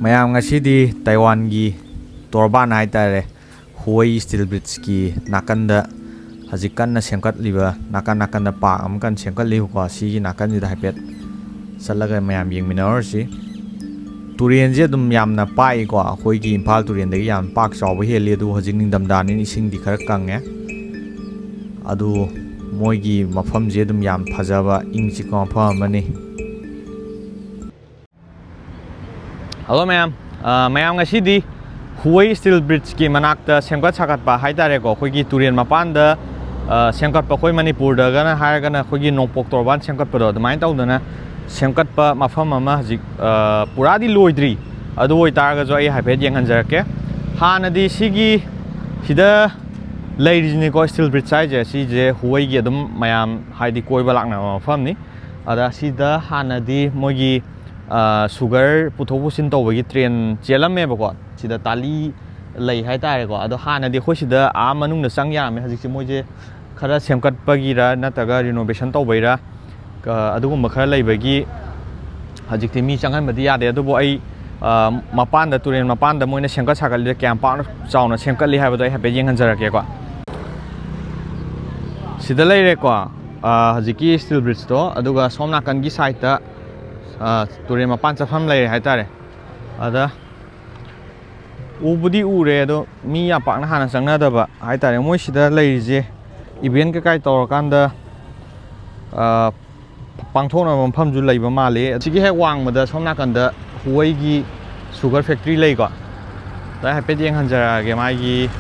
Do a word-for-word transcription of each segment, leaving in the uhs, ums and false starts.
ꯃꯌꯥꯝ, ꯉꯁꯤꯗꯤ ꯇꯥꯏꯋꯥꯟꯒꯤ ꯇꯣꯔꯕꯥꯟ ꯍꯥꯏꯇꯥꯔꯦ, ꯍꯨꯋꯩ ꯁ꯭ꯇꯤꯜ ꯕ꯭ꯔꯤꯖꯀꯤ ꯅꯥꯀꯟꯗ ꯍꯧꯖꯤꯛ ꯀꯟꯅ ꯁꯦꯝꯒꯠꯂꯤꯕ, ꯅꯥꯀꯟ ꯅꯥꯀꯟꯗ ꯄꯥꯔꯛ ꯑꯃ ꯀꯟꯅ ꯁꯦꯝꯒꯠꯂꯤꯕꯀꯣ, ꯁꯤꯒꯤ ꯅꯥꯀꯟꯁꯤꯗ ꯍꯥꯏꯐꯦꯠ ꯆꯠꯂꯒ ꯃꯌꯥꯝ ꯌꯦꯡꯃꯤꯟꯅꯔꯨꯔꯁꯤ꯫ ꯇꯨꯔꯦꯟꯁꯦ ꯑꯗꯨꯝ ꯌꯥꯝꯅ ꯄꯥꯛꯏꯀꯣ, ꯑꯩꯈꯣꯏꯒꯤ ꯏꯝꯐꯥꯜ ꯇꯨꯔꯦꯟꯗꯒꯤ ꯌꯥꯝ ꯄꯥꯛ ꯆꯥꯎꯕ ꯍꯦꯜꯂꯤ꯫ ꯑꯗꯨꯕꯨ ꯍꯧꯖꯤꯛ ꯅꯤꯡꯊꯝꯊꯥꯅꯤꯅ ꯏꯁꯤꯡꯗꯤ ꯈꯔ ꯀꯪꯉꯦ꯫ ꯑꯗꯨ ꯃꯣꯏꯒꯤ ꯃꯐꯝꯁꯦ ꯑꯗꯨꯝ ꯌꯥꯝ ꯐꯖꯕ, ꯏꯪ ꯆꯤꯛꯄ ꯃꯐꯝ ꯑꯃꯅꯤ꯫ ꯍꯜꯂꯣ ꯃꯌꯥꯝ꯫ ꯑ, ꯃꯌꯥꯝ, ꯉꯁꯤꯗꯤ ꯍꯨꯋꯩ ꯁ꯭ꯇꯤꯜ ꯕ꯭ꯔꯤꯖꯀꯤ ꯃꯅꯥꯛꯇ ꯁꯦꯝꯒꯠ ꯁꯥꯒꯠꯄ ꯍꯥꯏꯇꯥꯔꯦꯀꯣ, ꯑꯩꯈꯣꯏꯒꯤ ꯇꯨꯔꯦꯟ ꯃꯄꯥꯟꯗ, ꯑ, ꯁꯦꯝꯒꯠꯄ, ꯑꯩꯈꯣꯏ ꯃꯅꯤꯄꯨꯔꯗꯒꯅ ꯍꯥꯏꯔꯒꯅ ꯑꯩꯈꯣꯏꯒꯤ ꯅꯣꯡꯄꯣꯛ ꯇꯣꯔꯕꯥꯟ ꯁꯦꯝꯒꯠꯄꯗꯣ, ꯑꯗꯨꯃꯥꯏꯅ ꯇꯧꯗꯅ ꯁꯦꯝꯒꯠꯄ ꯃꯐꯝ ꯑꯃ ꯍꯧꯖꯤꯛ, ꯑ, ꯄꯨꯔꯥꯗꯤ ꯂꯣꯏꯗ꯭ꯔꯤ꯫ ꯑꯗꯨ ꯑꯣꯏꯇꯥꯔꯒꯁꯨ ꯑꯩ ꯍꯥꯏꯐꯦꯠ ꯌꯦꯡꯍꯟꯖꯔꯛꯀꯦ꯫ ꯍꯥꯟꯅꯗꯤ ꯁꯤꯒꯤ, ꯁꯤꯗ ꯂꯩꯔꯤꯁꯤꯅꯤꯀꯣ, ꯁ꯭ꯇꯤꯜ ꯕ꯭ꯔꯤꯖ ꯍꯥꯏꯁꯦ, ꯁꯤꯁꯦ ꯍꯨꯋꯩꯒꯤ ꯑꯗꯨꯝ ꯃꯌꯥꯝ ꯍꯥꯏꯗꯤ ꯀꯣꯏꯕ ꯂꯥꯛꯅꯕ ꯃꯐꯝꯅꯤ꯫ ꯑꯗ ꯁꯤꯗ ꯍꯥꯟꯅꯗꯤ ꯃꯣꯏꯒꯤ, ꯑ, ꯁꯨꯒꯔ ꯄꯨꯊꯣꯛ ꯄꯨꯁꯤꯟ ꯇꯧꯕꯒꯤ ꯇ꯭ꯔꯦꯟ ꯆꯦꯜꯂꯝꯃꯦꯕꯀꯣ꯫ ꯁꯤꯗ ꯇꯥꯂꯤ ꯂꯩ ꯍꯥꯏꯇꯥꯔꯦꯀꯣ꯫ ꯑꯗꯣ ꯍꯥꯟꯅꯗꯤ ꯑꯩꯈꯣꯏ ꯁꯤꯗ ꯑꯥ ꯃꯅꯨꯡꯗ ꯆꯪ ꯌꯥꯔꯝꯃꯦ꯫ ꯍꯧꯖꯤꯛꯁꯦ ꯃꯣꯏꯁꯦ ꯈꯔ ꯁꯦꯝꯒꯠꯄꯒꯤꯔ ꯅꯠꯇ꯭ꯔꯒ ꯔꯤꯅꯣꯚꯦꯁꯟ ꯇꯧꯕꯩꯔ, ꯑ, ꯑꯗꯨꯒꯨꯝꯕ ꯈꯔ ꯂꯩꯕꯒꯤ ꯍꯧꯖꯤꯛꯇꯤ ꯃꯤ ꯆꯪꯍꯟꯕꯗꯤ ꯌꯥꯗꯦ꯫ ꯑꯗꯨꯕꯨ ꯑꯩ, ꯑ, ꯃꯄꯥꯟꯗ, ꯇꯨꯔꯦꯟ ꯃꯄꯥꯟꯗ ꯃꯣꯏꯅ ꯁꯦꯝꯒꯠ ꯁꯥꯒꯠꯂꯤꯗ ꯀꯌꯥꯝ ꯄꯥꯛꯅ ꯆꯥꯎꯅ ꯁꯦꯝꯒꯠꯂꯤ ꯍꯥꯏꯕꯗꯣ ꯑꯩ ꯍꯥꯏꯐꯦꯠ ꯌꯦꯡꯍꯟꯖꯔꯛꯀꯦꯀꯣ꯫ ꯁꯤꯗ ꯂꯩꯔꯦꯀꯣ, ꯑ, ꯍꯧꯖꯤꯛꯀꯤ ꯁ꯭ꯇꯤꯜ ꯕ꯭ꯔꯤꯖꯇꯣ, ꯑꯗꯨꯒ ꯁꯣꯝ ꯅꯥꯀꯟꯒꯤ ꯁꯥꯏꯠꯇ, ꯑ, ꯇꯨꯔꯦꯟ ꯃꯄꯥꯟ ꯆꯠꯐꯝ ꯂꯩꯔꯦ ꯍꯥꯏꯇꯥꯔꯦ꯫ ꯑꯗ ꯎꯕꯨꯗꯤ ꯎꯔꯦ, ꯑꯗꯣ ꯃꯤ ꯌꯥꯝ ꯄꯥꯛꯅ ꯍꯥꯟꯅ ꯆꯪꯅꯗꯕ ꯍꯥꯏꯇꯥꯔꯦ꯫ ꯃꯣꯏ ꯁꯤꯗ ꯂꯩꯔꯤꯁꯦ ꯏꯚꯦꯟ ꯀꯩꯀꯥꯏ ꯇꯧꯔꯀꯥꯟꯗ, ꯑ, ꯄꯥꯡꯊꯣꯛꯅꯕ ꯃꯐꯝꯁꯨ ꯂꯩꯕ ꯃꯥꯜꯂꯤ꯫ ꯑꯁꯤꯒꯤ ꯍꯦꯛ ꯋꯥꯡꯃꯗ ꯁꯣꯝ ꯅꯥꯀꯟꯗ ꯍꯨꯋꯩꯒꯤ ꯁꯨꯒꯔ ꯐꯦꯛꯇ꯭ꯔꯤ ꯂꯩꯀꯣ꯫ ꯑꯗ ꯍꯥꯏꯐꯦꯠ ꯌꯦꯡꯍꯟꯖꯔꯛꯑꯒꯦ, ꯃꯥꯒꯤ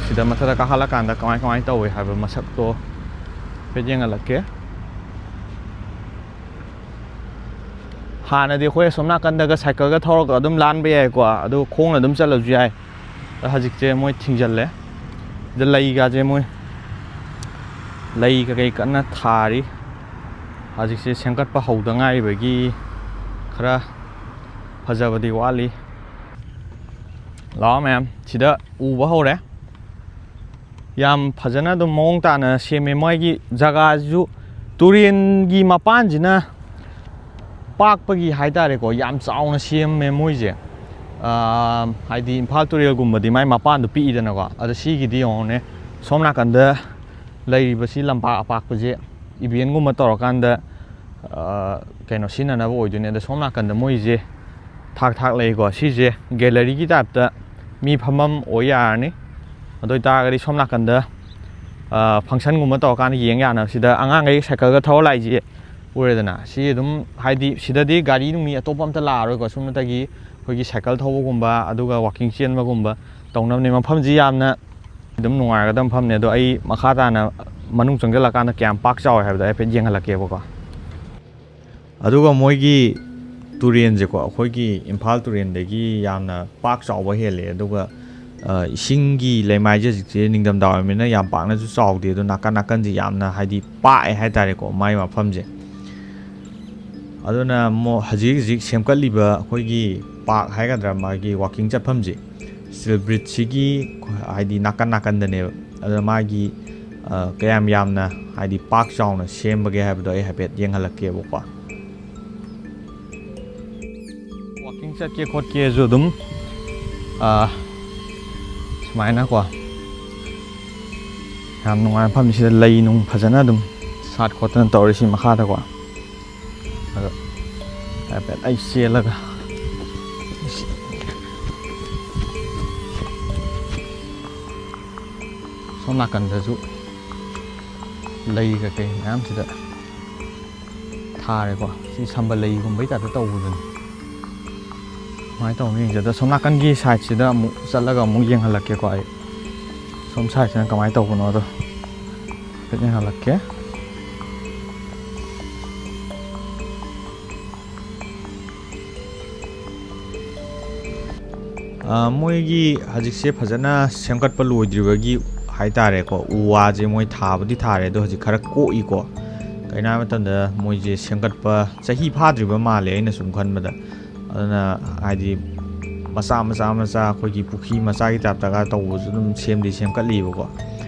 ꯁꯤꯗ ꯃꯊꯛꯇ ꯀꯥꯈꯠꯂꯀꯥꯟꯗ ꯀꯃꯥꯏ ꯀꯃꯥꯏꯅ ꯇꯧꯋꯦ ꯍꯥꯏꯕ ꯃꯁꯛꯇꯣ ꯍꯥꯏꯐꯦꯠ ꯌꯦꯡꯍꯜꯂꯛꯀꯦ꯫ ꯍꯥꯟꯅꯗꯤ ꯑꯩꯈꯣꯏ ꯑꯁꯣꯝ ꯅꯥꯀꯟꯗꯒ ꯁꯥꯏꯀꯜꯒ ꯊꯧꯔꯒ ꯑꯗꯨꯝ ꯂꯥꯟꯕ ꯌꯥꯏꯀꯣ, ꯑꯗꯨ ꯈꯣꯡꯅ ꯑꯗꯨꯝ ꯆꯠꯂꯁꯨ ꯌꯥꯏ꯫ ꯑꯗꯣ ꯍꯧꯖꯤꯛꯁꯦ ꯃꯣꯏ ꯊꯤꯡꯖꯤꯜꯂꯦ꯫ ꯁꯤꯗ ꯂꯩꯒꯁꯦ ꯃꯣꯏ, ꯂꯩ ꯀꯩꯀꯩ ꯀꯟꯅ ꯊꯥꯔꯤ꯫ ꯍꯧꯖꯤꯛꯁꯦ ꯁꯦꯝꯒꯠꯄ ꯍꯧꯗ ꯉꯥꯏꯔꯤꯕꯒꯤ ꯈꯔ ꯐꯖꯕꯗꯤ ꯋꯥꯠꯂꯤ꯫ ꯂꯥꯛꯑꯣ ꯃꯌꯥꯝ, ꯁꯤꯗ ꯎꯕ ꯍꯧꯔꯦ꯫ ꯌꯥꯝ ꯐꯖꯅ ꯑꯗꯨꯝ ꯃꯑꯣꯡ ꯇꯥꯅ ꯁꯦꯝꯃꯦ꯫ ꯃꯣꯏꯒꯤ ꯖꯒꯥꯁꯤꯁꯨ, ꯇꯨꯔꯦꯟꯒꯤ ꯃꯄꯥꯟꯁꯤꯅ ꯄꯥꯛꯄꯒꯤ ꯍꯥꯏꯇꯥꯔꯦꯀꯣ, ꯌꯥꯝ ꯆꯥꯎꯅ ꯁꯦꯝꯃꯦ ꯃꯣꯏꯁꯦ꯫ ꯑꯥ, ꯍꯥꯏꯗꯤ ꯏꯝꯐꯥꯜ ꯇꯨꯔꯦꯜꯒꯨꯝꯕꯗꯤ ꯃꯥꯏ ꯃꯄꯥꯟꯗꯣ ꯄꯤꯛꯏꯗꯅꯀꯣ꯫ ꯑꯗꯣ ꯁꯤꯒꯤꯗꯤ ꯌꯦꯡꯉꯨꯅꯦ, ꯁꯣꯝ ꯅꯥꯀꯟꯗ ꯂꯩꯔꯤꯕꯁꯤ ꯂꯝꯄꯥꯛ ꯑꯄꯥꯛꯄꯁꯦ ꯏꯚꯦꯟꯒꯨꯝꯕ ꯇꯧꯔꯀꯥꯟꯗ, ꯑꯥ, ꯀꯩꯅꯣ ꯁꯤꯖꯤꯟꯅꯅꯕ ꯑꯣꯏꯗꯣꯏꯅꯦ꯫ ꯑꯗꯣ ꯁꯣꯝ ꯅꯥꯀꯟꯗ ꯃꯣꯏꯁꯦ ꯊꯥꯛ ꯊꯥꯛ ꯂꯩꯀꯣ꯫ ꯁꯤꯁꯦ ꯒꯦꯂꯔꯤꯒꯤ ꯇꯥꯏꯞꯇ ꯃꯤ ꯐꯝꯐꯝ ꯑꯣꯏ ꯌꯥꯔꯅꯤ꯫ ꯑꯗꯨ ꯑꯣꯏꯇꯥꯔꯒꯗꯤ ꯁꯣꯝ ꯅꯥꯀꯟꯗ, ꯑꯥ, ꯐꯪꯁꯟꯒꯨꯝꯕ ꯇꯧꯔꯀꯥꯟꯗ ꯌꯦꯡ ꯌꯥꯅꯕ ꯁꯤꯗ ꯑꯉꯥꯡꯈꯩ ꯁꯥꯏꯀꯜꯒ ꯊꯧꯔ ꯂꯥꯛꯏꯁꯦ ꯎꯔꯦꯗꯅ꯫ ꯁꯤ ꯑꯗꯨꯝ, ꯍꯥꯏꯗꯤ ꯁꯤꯗꯗꯤ ꯒꯥꯔꯤ ꯅꯨꯡꯅꯤ ꯑꯇꯣꯞꯄ ꯑꯝꯇ ꯂꯥꯛꯑꯔꯣꯏꯀꯣ꯫ ꯁꯨꯞꯅꯇꯒꯤ ꯑꯩꯈꯣꯏꯒꯤ ꯁꯥꯏꯀꯜ ꯊꯧꯕꯒꯨꯝꯕ ꯑꯗꯨꯒ ꯋꯥꯛꯀꯤꯡ ꯆꯦꯟꯕꯒꯨꯝꯕ ꯇꯧꯅꯕꯅꯦ꯫ ꯃꯐꯝꯁꯤ ꯌꯥꯝꯅ ꯑꯗꯨꯝ ꯅꯨꯡꯉꯥꯏꯒꯗꯕ ꯃꯐꯝꯅꯦ꯫ ꯑꯗꯣ ꯑꯩ ꯃꯈꯥ ꯇꯥꯅ ꯃꯅꯨꯡ ꯆꯪꯁꯤꯜꯂꯀꯥꯟꯗ ꯀꯌꯥꯝ ꯄꯥꯛ ꯆꯥꯎꯋꯦ ꯍꯥꯏꯕꯗꯣ ꯑꯩ ꯍꯥꯏꯐꯦꯠ ꯌꯦꯡꯍꯜꯂꯛꯀꯦꯕꯀꯣ꯫ ꯑꯗꯨꯒ ꯃꯣꯏꯒꯤ ꯇꯨꯔꯦꯟꯁꯦꯀꯣ, ꯑꯩꯈꯣꯏꯒꯤ ꯏꯝꯐꯥꯜ ꯇꯨꯔꯦꯟꯗꯒꯤ ꯌꯥꯝꯅ ꯄꯥꯛ ꯆꯥꯎꯕ ꯍꯦꯜꯂꯦ꯫ ꯑꯗꯨꯒ, ꯑ, ꯏꯁꯤꯡꯒꯤ ꯂꯩꯃꯥꯏꯁꯦ ꯍꯧꯖꯤꯛꯁꯦ ꯅꯤꯡꯊꯝꯊꯥ ꯑꯣꯏꯕꯅꯤꯅ ꯌꯥꯝ ꯄꯥꯛꯅꯁꯨ ꯆꯥꯎꯗꯦ꯫ ꯑꯗꯣ ꯅꯥꯀꯟ ꯅꯥꯀꯟꯁꯦ ꯌꯥꯝꯅ, ꯍꯥꯏꯗꯤ, ꯄꯥꯛꯑꯦ ꯍꯥꯏꯇꯥꯔꯦꯀꯣ, ꯃꯥꯏ ꯃꯐꯝꯁꯦ꯫ ꯑꯗꯨꯅ ꯃꯣ-, ꯍꯧꯖꯤꯛ ꯍꯧꯖꯤꯛ ꯁꯦꯝꯒꯠꯂꯤꯕ ꯑꯩꯈꯣꯏꯒꯤ ꯄꯥꯛ ꯍꯥꯏꯒꯗ꯭ꯔꯥ, ꯃꯥꯒꯤ ꯋꯥꯛꯀꯤꯡ ꯆꯠꯐꯝꯁꯦ, ꯁ꯭ꯇꯤꯜ ꯕ꯭ꯔꯤꯖꯁꯤꯒꯤ, ꯍꯥꯏꯗꯤ, ꯅꯥꯀꯟ ꯅꯥꯀꯟꯗꯅꯦꯕ꯫ ꯑꯗꯨꯅ ꯃꯥꯒꯤ, ꯑ, ꯀꯌꯥꯝ ꯌꯥꯝꯅ, ꯍꯥꯏꯗꯤ, ꯄꯥꯛ ꯆꯥꯎꯅ ꯁꯦꯝꯕꯒꯦ ꯍꯥꯏꯕꯗꯣ ꯑꯩ ꯍꯥꯏꯐꯦꯠ ꯌꯦꯡꯍꯜꯂꯛꯀꯦꯕꯀꯣ꯫ ꯋꯥꯛꯀꯤꯡ ꯆꯠꯀꯦ ꯈꯣꯠꯀꯦꯁꯨ ꯑꯗꯨꯝ, ꯑ, ꯁꯨꯃꯥꯏꯅꯀꯣ, ꯌꯥꯝ ꯅꯨꯡꯉꯥꯏꯕ ꯃꯐꯝꯅꯤ꯫ ꯁꯤꯗ ꯂꯩ ꯅꯨꯡ ꯐꯖꯅ ꯑꯗꯨꯝ ꯁꯥꯠ ꯈꯣꯠꯇꯅ ꯇꯧꯔꯤ ꯁꯤ ꯃꯈꯥꯗꯀꯣ꯫ ꯑꯗꯣ ꯍꯥꯏꯐꯦꯠ ꯑꯩ ꯆꯦꯜꯂꯒ, ꯁꯣꯝ ꯅꯥꯀꯟꯗꯁꯨ ꯂꯩ ꯀꯩꯀꯩ ꯃꯌꯥꯝꯁꯤꯗ ꯊꯥꯔꯦꯀꯣ꯫ ꯁꯤ ꯁꯝꯕꯜ ꯂꯩꯒꯨꯝꯕꯩ ꯇꯥꯏꯞꯇ ꯇꯧꯕꯗꯨꯅꯤ꯫ ꯀꯃꯥꯏꯅ ꯇꯧꯅꯤ ꯌꯦꯡꯁꯦ꯫ ꯑꯗꯣ ꯁꯣꯝ ꯅꯥꯀꯟꯒꯤ ꯁꯥꯏꯠꯁꯤꯗ ꯑꯃꯨꯛ ꯆꯠꯂꯒ ꯑꯃꯨꯛ ꯌꯦꯡꯍꯜꯂꯛꯀꯦꯀꯣ ꯑꯩ꯫ ꯁꯣꯝ ꯁꯥꯏꯠꯁꯤꯅ ꯀꯃꯥꯏꯅ ꯇꯧꯕꯅꯣꯗꯣ ꯍꯥꯏꯐꯦꯠ ꯌꯦꯡꯍꯜꯂꯛꯀꯦ꯫ ꯑ, ꯃꯣꯏꯒꯤ ꯍꯧꯖꯤꯛꯁꯦ ꯐꯖꯅ ꯁꯦꯝꯒꯠꯄ ꯂꯣꯏꯗ꯭ꯔꯤꯕꯒꯤ ꯍꯥꯏꯇꯥꯔꯦꯀꯣ, ꯎ ꯋꯥꯁꯦ ꯃꯣꯏ ꯊꯥꯕꯨꯗꯤ ꯊꯥꯔꯦ, ꯑꯗꯣ ꯍꯧꯖꯤꯛ ꯈꯔ ꯀꯣꯛꯏꯀꯣ꯫ ꯀꯩꯅꯣ ꯍꯥꯏꯕ ꯃꯇꯝꯗ ꯃꯣꯏꯁꯦ ꯁꯦꯝꯒꯠꯄ ꯆꯍꯤ ꯐꯥꯗ꯭ꯔꯤꯕ ꯃꯥꯜꯂꯦ, ꯑꯩꯅ ꯁꯨꯝ ꯈꯟꯕꯗ꯫ ꯑꯗꯨꯅ ꯍꯥꯏꯗꯤ ꯃꯆꯥ ꯃꯆꯥ ꯃꯆꯥ ꯑꯩꯈꯣꯏꯒꯤ ꯄꯨꯈ꯭ꯔꯤ ꯃꯆꯥꯒꯤ ꯇꯥꯏꯞꯇꯒ ꯇꯧꯕꯁꯨ ꯑꯗꯨꯝ ꯁꯦꯝꯗꯤ ꯁꯦꯝꯒꯠꯂꯤꯕꯀꯣ꯫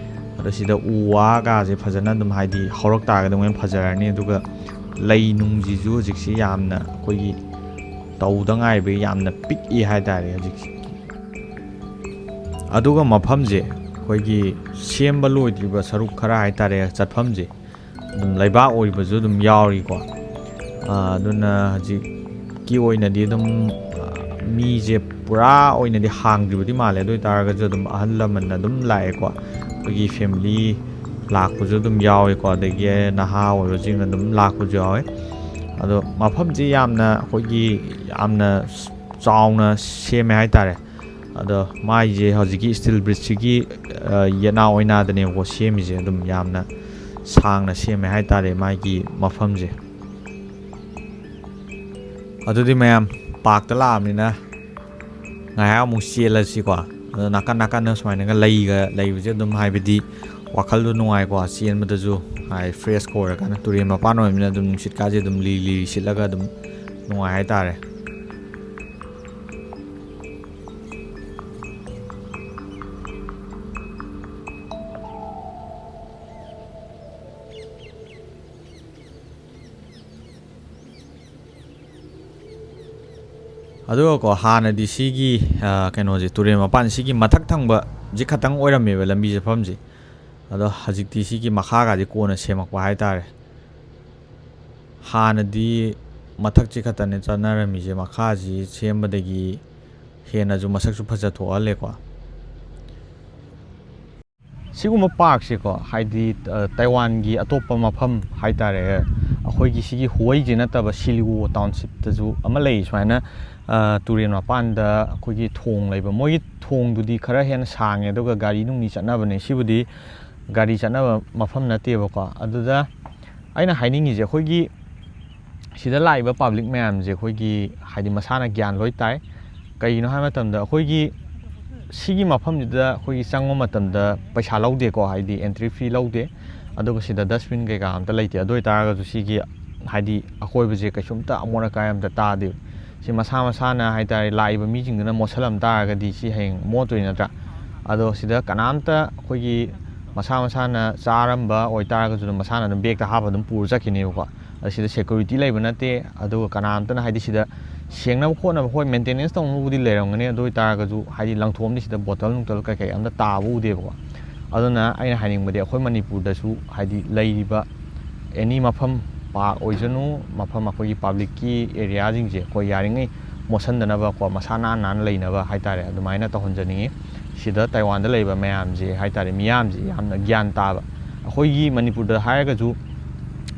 ꯑꯗꯣ ꯁꯤꯗ ꯎ ꯋꯥꯒꯁꯦ ꯐꯖꯅ ꯑꯗꯨꯝ, ꯍꯥꯏꯗꯤ, ꯍꯧꯔꯛ ꯇꯥꯔꯒꯗꯤ ꯑꯃꯨꯛ ꯍꯦꯟꯅ ꯐꯖꯔꯅꯤ꯫ ꯑꯗꯨꯒ ꯂꯩ ꯅꯨꯡꯁꯤꯁꯨ ꯍꯧꯖꯤꯛꯁꯤ ꯌꯥꯝꯅ ꯑꯩꯈꯣꯏꯒꯤ ꯇꯧꯗ ꯉꯥꯏꯕꯒꯤ ꯌꯥꯝꯅ ꯄꯤꯛꯏ ꯍꯥꯏꯇꯥꯔꯦ ꯍꯧꯖꯤꯛꯁꯤ꯫ ꯑꯗꯨꯒ ꯃꯐꯝꯁꯦ ꯑꯩꯈꯣꯏꯒꯤ ꯁꯦꯝꯕ ꯂꯣꯏꯗ꯭ꯔꯤꯕ ꯁꯔꯨꯛ ꯈꯔ ꯍꯥꯏꯇꯥꯔꯦ, ꯆꯠꯐꯝꯁꯦ ꯑꯗꯨꯝ ꯂꯩꯕꯥꯛ ꯑꯣꯏꯕꯁꯨ ꯑꯗꯨꯝ ꯌꯥꯎꯔꯤꯀꯣ꯫ ꯑꯥ, ꯑꯗꯨꯅ ꯍꯧꯖꯤꯛꯀꯤ ꯑꯣꯏꯅꯗꯤ ꯑꯗꯨꯝ, ꯑꯥ, ꯃꯤꯁꯦ ꯄꯨꯔꯥ ꯑꯣꯏꯅꯗꯤ ꯍꯥꯡꯗ꯭ꯔꯤꯕꯗꯤ ꯃꯥꯜꯂꯦ꯫ ꯑꯗꯨ ꯑꯣꯏꯇꯥꯔꯒꯁꯨ ꯑꯗꯨꯝ ꯑꯍꯜ ꯂꯃꯟ ꯑꯗꯨꯝ ꯂꯥꯛꯑꯦꯀꯣ꯫ ꯑꯩꯈꯣꯏꯒꯤ ꯐꯦꯃꯤꯂꯤ ꯂꯥꯛꯄꯁꯨ ꯑꯗꯨꯝ ꯌꯥꯎꯋꯦꯀꯣ, ꯑꯗꯒꯤ ꯅꯍꯥ ꯑꯣꯏꯕꯁꯤꯡ ꯑꯗꯨꯝ ꯂꯥꯛꯄꯁꯨ ꯌꯥꯎꯋꯦ꯫ ꯑꯗꯣ ꯃꯐꯝꯁꯤ ꯌꯥꯝꯅ ꯑꯩꯈꯣꯏꯒꯤ ꯌꯥꯝꯅ ꯆꯥꯎꯅ ꯁꯦꯝꯃꯦ ꯍꯥꯏꯇꯥꯔꯦ꯫ ꯑꯗꯣ ꯃꯥꯏꯁꯦ ꯍꯧꯖꯤꯛꯀꯤ ꯁ꯭ꯇꯤꯜ ꯕ꯭ꯔꯤꯖꯁꯤꯒꯤ, ꯑ, ꯌꯦꯠꯅꯥ ꯑꯣꯏꯅꯥꯗꯅꯦꯕꯀꯣ ꯁꯦꯝꯃꯤꯁꯦ꯫ ꯑꯗꯨꯝ ꯌꯥꯝꯅ ꯁꯥꯡꯅ ꯁꯦꯝꯃꯦ ꯍꯥꯏꯇꯥꯔꯦ ꯃꯥꯒꯤ ꯃꯐꯝꯁꯦ꯫ ꯑꯗꯨꯗꯤ ꯃꯌꯥꯝ ꯄꯥꯔꯛꯇ ꯂꯥꯛꯑꯕꯅꯤꯅ ꯉꯥꯏꯍꯥꯛ ꯑꯃꯨꯛ ꯆꯦꯜꯂꯁꯤꯀꯣ꯫ ꯑꯗꯣ ꯅꯥꯀꯟ ꯅꯥꯀꯟꯗ ꯁꯨꯃꯥꯏꯅꯒ ꯂꯩꯒ ꯂꯩꯕꯁꯦ ꯑꯗꯨꯝ ꯍꯥꯏꯕꯗꯤ ꯋꯥꯈꯜꯗꯣ ꯅꯨꯡꯉꯥꯏꯀꯣ, ꯆꯦꯟꯕꯗꯁꯨ ꯍꯥꯏ ꯐ꯭ꯔꯦꯁꯀ ꯑꯣꯏꯔꯀꯥꯟꯗ꯫ ꯇꯨꯔꯦꯜ ꯃꯄꯥꯟ ꯑꯣꯏꯕꯅꯤꯅ ꯑꯗꯨꯝ ꯅꯨꯡꯁꯤꯠꯀꯥꯁꯦ ꯑꯗꯨꯝ ꯂꯤꯔꯤ ꯂꯤꯔꯤ ꯁꯤꯠꯂꯒ ꯑꯗꯨꯝ ꯅꯨꯡꯉꯥꯏ ꯍꯥꯏꯇꯥꯔꯦ꯫ ꯑꯗꯨꯒꯀꯣ, ꯍꯥꯟꯅꯗꯤ ꯁꯤꯒꯤ, ꯑ, ꯀꯩꯅꯣꯁꯦ, ꯇꯨꯔꯦꯜ ꯃꯄꯥꯟ ꯁꯤꯒꯤ ꯃꯊꯛ ꯊꯪꯕꯁꯤ ꯈꯛꯇꯪ ꯑꯣꯏꯔꯝꯃꯦꯕ ꯂꯝꯕꯤ ꯆꯠꯐꯝꯁꯦ꯫ ꯑꯗꯣ ꯍꯧꯖꯤꯛꯇꯤ ꯁꯤꯒꯤ ꯃꯈꯥꯒꯗꯤ ꯀꯣꯟꯅ ꯁꯦꯝꯃꯛꯄ ꯍꯥꯏꯇꯥꯔꯦ꯫ ꯍꯥꯟꯅꯗꯤ ꯃꯊꯛꯁꯤ ꯈꯛꯇꯅꯦ ꯆꯠꯅꯔꯝꯃꯤꯁꯦ, ꯃꯈꯥꯁꯤ ꯁꯦꯝꯕꯗꯒꯤ ꯍꯦꯟꯅꯁꯨ ꯃꯁꯛꯁꯨ ꯐꯖꯊꯣꯛꯍꯜꯂꯦꯀꯣ꯫ ꯁꯤꯒꯨꯝꯕ ꯄꯥꯔꯛꯁꯦꯀꯣ, ꯍꯥꯏꯗꯤ, ꯑ, ꯇꯥꯏꯋꯥꯟꯒꯤ ꯑꯇꯣꯞꯄ ꯃꯐꯝ ꯍꯥꯏꯇꯥꯔꯦ, ꯑꯩꯈꯣꯏꯒꯤ ꯁꯤꯒꯤ ꯍꯨꯋꯩꯁꯤ ꯅꯠꯇꯕ ꯁꯤꯂꯤꯒꯨ ꯇꯥꯎꯟꯁꯤꯞꯇꯁꯨ ꯑꯃ ꯂꯩ꯫ ꯁꯨꯃꯥꯏꯅ, ꯑ, ꯇꯨꯔꯦꯜ ꯃꯄꯥꯟꯗ ꯑꯩꯈꯣꯏꯒꯤ ꯊꯣꯡ ꯂꯩꯕ, ꯃꯣꯏꯒꯤ ꯊꯣꯡꯗꯨꯗꯤ ꯈꯔ ꯍꯦꯟꯅ ꯁꯥꯡꯉꯦ, ꯑꯗꯨꯒ ꯒꯥꯔꯤ ꯅꯨꯡꯂꯤ ꯆꯠꯅꯕꯅꯦ꯫ ꯁꯤꯕꯨꯗꯤ ꯒꯥꯔꯤ ꯆꯠꯅꯕ ꯃꯐꯝ ꯅꯠꯇꯦꯕꯀꯣ꯫ ꯑꯗꯨꯗ ꯑꯩꯅ ꯍꯥꯏꯅꯤꯡꯉꯤꯁꯦ, ꯑꯩꯈꯣꯏꯒꯤ ꯁꯤꯗ ꯂꯥꯛꯏꯕ ꯄꯥꯕ꯭ꯂꯤꯛ ꯃꯌꯥꯝꯁꯦ ꯑꯩꯈꯣꯏꯒꯤ, ꯍꯥꯏꯗꯤ, ꯃꯁꯥꯅ ꯒ꯭ꯌꯥꯟ ꯂꯣꯏ ꯇꯥꯏ꯫ ꯀꯩꯒꯤꯅꯣ ꯍꯥꯏꯕ ꯃꯇꯝꯗ, ꯑꯩꯈꯣꯏꯒꯤ ꯁꯤꯒꯤ ꯃꯐꯝꯁꯤꯗ ꯑꯩꯈꯣꯏꯒꯤ ꯆꯪꯕ ꯃꯇꯝꯗ ꯄꯩꯁꯥ ꯂꯧꯗꯦꯀꯣ, ꯍꯥꯏꯗꯤ, ꯑꯦꯟꯇ꯭ꯔꯤ ꯐꯤ ꯂꯧꯗꯦ꯫ ꯑꯗꯨꯒ ꯁꯤꯗ ꯗꯁꯕꯤꯟ ꯀꯩꯀꯥ ꯑꯝꯇ ꯂꯩꯇꯦ꯫ ꯑꯗꯨ ꯑꯣꯏꯇꯥꯔꯒꯁꯨ ꯁꯤꯒꯤ, ꯍꯥꯏꯗꯤ, ꯑꯀꯣꯏꯕꯁꯦ ꯀꯩꯁꯨꯝꯇ ꯑꯃꯣꯠ ꯑꯀꯥꯏ ꯑꯝꯇ ꯇꯥꯗꯦꯕ꯫ ꯁꯤ ꯃꯁꯥ ꯃꯁꯥꯅ ꯍꯥꯏꯇꯥꯔꯦ, ꯂꯥꯛꯏꯕ ꯃꯤꯁꯤꯡꯗꯨꯅ ꯃꯣꯠꯁꯜꯂꯝ ꯇꯥꯔꯒꯗꯤ ꯁꯤ ꯍꯌꯦꯡ ꯃꯣꯠꯇꯣꯏ ꯅꯠꯇ꯭ꯔꯥ? ꯑꯗꯣ ꯁꯤꯗ ꯀꯅꯥꯝꯇ ꯑꯩꯈꯣꯏꯒꯤ ꯃꯁꯥ ꯃꯁꯥꯅ ꯆꯥꯔꯝꯕ ꯑꯣꯏꯇꯥꯔꯒꯁꯨ ꯑꯗꯨꯝ ꯃꯁꯥꯅ ꯑꯗꯨꯝ ꯕꯦꯛꯇ ꯍꯥꯞꯄ ꯑꯗꯨꯝ ꯄꯨꯔ ꯆꯠꯈꯤꯅꯦꯕꯀꯣ꯫ ꯑꯁꯤꯗ ꯁꯦꯀ꯭ꯌꯨꯔꯤꯇꯤ ꯂꯩꯕ ꯅꯠꯇꯦ꯫ ꯑꯗꯨꯒ ꯀꯅꯥꯝꯇꯅ ꯍꯥꯏꯗꯤ ꯁꯤꯗ ꯁꯦꯡꯅꯕ ꯈꯣꯠꯅꯕ, ꯍꯣꯏ, ꯃꯦꯟꯇꯦꯅꯦꯟꯁ ꯇꯧꯅꯕꯕꯨꯗꯤ ꯂꯩꯔꯝꯒꯅꯤ, ꯑꯗꯨ ꯑꯣꯏꯇꯥꯔꯒꯁꯨ ꯍꯥꯏꯗꯤ ꯂꯪꯊꯣꯛꯑꯝꯗꯤ ꯁꯤꯗ ꯕꯣꯇꯜ ꯅꯨꯡꯇꯜ ꯀꯩꯀꯩ ꯑꯝꯇ ꯇꯥꯕ ꯎꯗꯦꯕꯀꯣ꯫ ꯑꯗꯨꯅ ꯑꯩꯅ ꯍꯥꯏꯅꯤꯡꯕꯗꯤ ꯑꯩꯈꯣꯏ ꯃꯅꯤꯄꯨꯔꯗꯁꯨ ꯍꯥꯏꯗꯤ ꯂꯩꯔꯤꯕ ꯑꯦꯅꯤ ꯃꯐꯝ, ꯄꯥꯔꯛ ꯑꯣꯏꯁꯅꯨ, ꯃꯐꯝ ꯑꯩꯈꯣꯏꯒꯤ ꯄꯕ꯭ꯂꯤꯛꯀꯤ ꯑꯦꯔꯤꯌꯥꯁꯤꯡꯁꯦ ꯑꯩꯈꯣꯏ ꯌꯥꯔꯤꯉꯩ ꯃꯣꯠꯁꯟꯗꯅꯕꯀꯣ, ꯃꯁꯥ ꯅꯥꯟ ꯅꯥꯟꯅ ꯂꯩꯅꯕ ꯍꯥꯏꯇꯥꯔꯦ, ꯑꯗꯨꯃꯥꯏꯅ ꯇꯧꯍꯟꯖꯅꯤꯡꯉꯤ꯫ ꯁꯤꯗ ꯇꯥꯏꯋꯥꯟꯗ ꯂꯩꯕ ꯃꯌꯥꯝꯁꯦ ꯍꯥꯏꯇꯥꯔꯦ, ꯃꯤꯌꯥꯝꯁꯦ ꯌꯥꯝꯅ ꯒ꯭ꯌꯥꯟ ꯇꯥꯕ꯫ ꯑꯩꯈꯣꯏꯒꯤ ꯃꯅꯤꯄꯨꯔꯗ ꯍꯥꯏꯔꯒꯁꯨ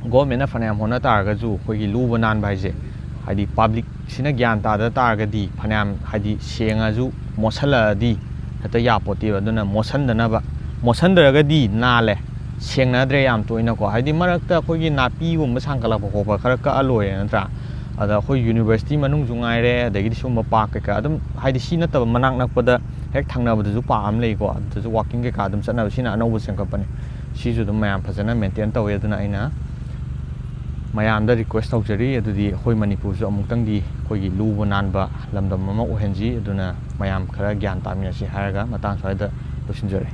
ꯒꯣꯔꯃꯦꯟꯅ ꯐꯅꯌꯥꯝ ꯍꯣꯠꯅ ꯇꯥꯔꯒꯁꯨ ꯑꯩꯈꯣꯏꯒꯤ ꯂꯨꯕ ꯅꯥꯟꯕ ꯍꯥꯏꯁꯦ ꯍꯥꯏꯗꯤ ꯄꯕ꯭ꯂꯤꯛꯁꯤꯅ ꯒ꯭ꯌꯥꯟ ꯇꯥꯗ ꯇꯥꯔꯒꯗꯤ ꯐꯅꯌꯥꯝ ꯍꯥꯏꯗꯤ ꯁꯦꯡꯉꯁꯨ ꯃꯣꯠꯁꯜꯂꯛꯑꯗꯤ ꯍꯦꯛꯇ ꯌꯥꯄꯣꯠꯇꯦꯕ꯫ ꯑꯗꯨꯅ ꯃꯣꯠꯁꯟꯗꯅꯕ, ꯃꯣꯠꯁꯟꯗ꯭ꯔꯒꯗꯤ ꯅꯥꯜꯂꯦ, ꯁꯦꯡꯅꯗ꯭ꯔꯦ ꯌꯥꯝ ꯇꯣꯏꯅꯀꯣ꯫ ꯍꯥꯏꯗꯤ ꯃꯔꯛꯇ ꯑꯩꯈꯣꯏꯒꯤ ꯅꯥꯄꯤꯒꯨꯝꯕ ꯁꯥꯡꯒꯠꯂꯛꯄ ꯈꯣꯠꯄ ꯈꯔ ꯀꯛꯑ ꯂꯣꯏꯔꯦ ꯅꯠꯇ꯭ꯔꯥ? ꯑꯗ ꯑꯩꯈꯣꯏ ꯌꯨꯅꯤꯚꯔꯁꯤꯇꯤ ꯃꯅꯨꯡꯁꯨ ꯉꯥꯏꯔꯦ, ꯑꯗꯒꯤꯗꯤ ꯁꯨꯝꯕ ꯄꯥꯔꯛ ꯀꯩꯀꯥ ꯑꯗꯨꯝ ꯍꯥꯏꯗꯤ ꯁꯤ ꯅꯠꯇꯕ ꯃꯅꯥꯛ ꯅꯛꯄꯗ ꯍꯦꯛ ꯊꯪꯅꯕꯗꯁꯨ ꯄꯥꯔꯛ ꯑꯃ ꯂꯩꯀꯣ, ꯑꯗꯨꯗꯁꯨ ꯋꯥꯛꯀꯤꯡ ꯀꯩꯀꯥ ꯑꯗꯨꯝ ꯆꯠꯅꯕ, ꯁꯤꯅ ꯑꯅꯧꯕ ꯁꯦꯝꯒꯠꯄꯅꯦ꯫ ꯁꯤꯁꯨ ꯑꯗꯨꯝ ꯃꯌꯥꯝ ꯐꯖꯅ ꯃꯦꯟꯇꯦꯟ ꯇꯧꯋꯦ꯫ ꯑꯗꯨꯅ ꯑꯩꯅ ꯃꯌꯥꯝꯗ ꯔꯤꯀ꯭ꯋꯦꯁ ꯇꯧꯖꯔꯤ꯫ ꯑꯗꯨꯗꯤ ꯑꯩꯈꯣꯏ ꯃꯅꯤꯄꯨꯔꯁꯨ ꯑꯃꯨꯛꯇꯪꯗꯤ ꯑꯩꯈꯣꯏꯒꯤ ꯂꯨꯕ ꯅꯥꯟꯕ ꯂꯝꯗꯝ ꯑꯃ ꯑꯣꯏꯍꯟꯁꯤ꯫ ꯑꯗꯨꯅ ꯃꯌꯥꯝ ꯈꯔ ꯒ꯭ꯌꯥꯟ ꯇꯥꯃꯤꯟꯅꯁꯤ ꯍꯥꯏꯔꯒ ꯃꯇꯥꯡ ꯁ꯭ꯋꯥꯏꯗ ꯂꯣꯏꯁꯤꯟꯖꯔꯦ꯫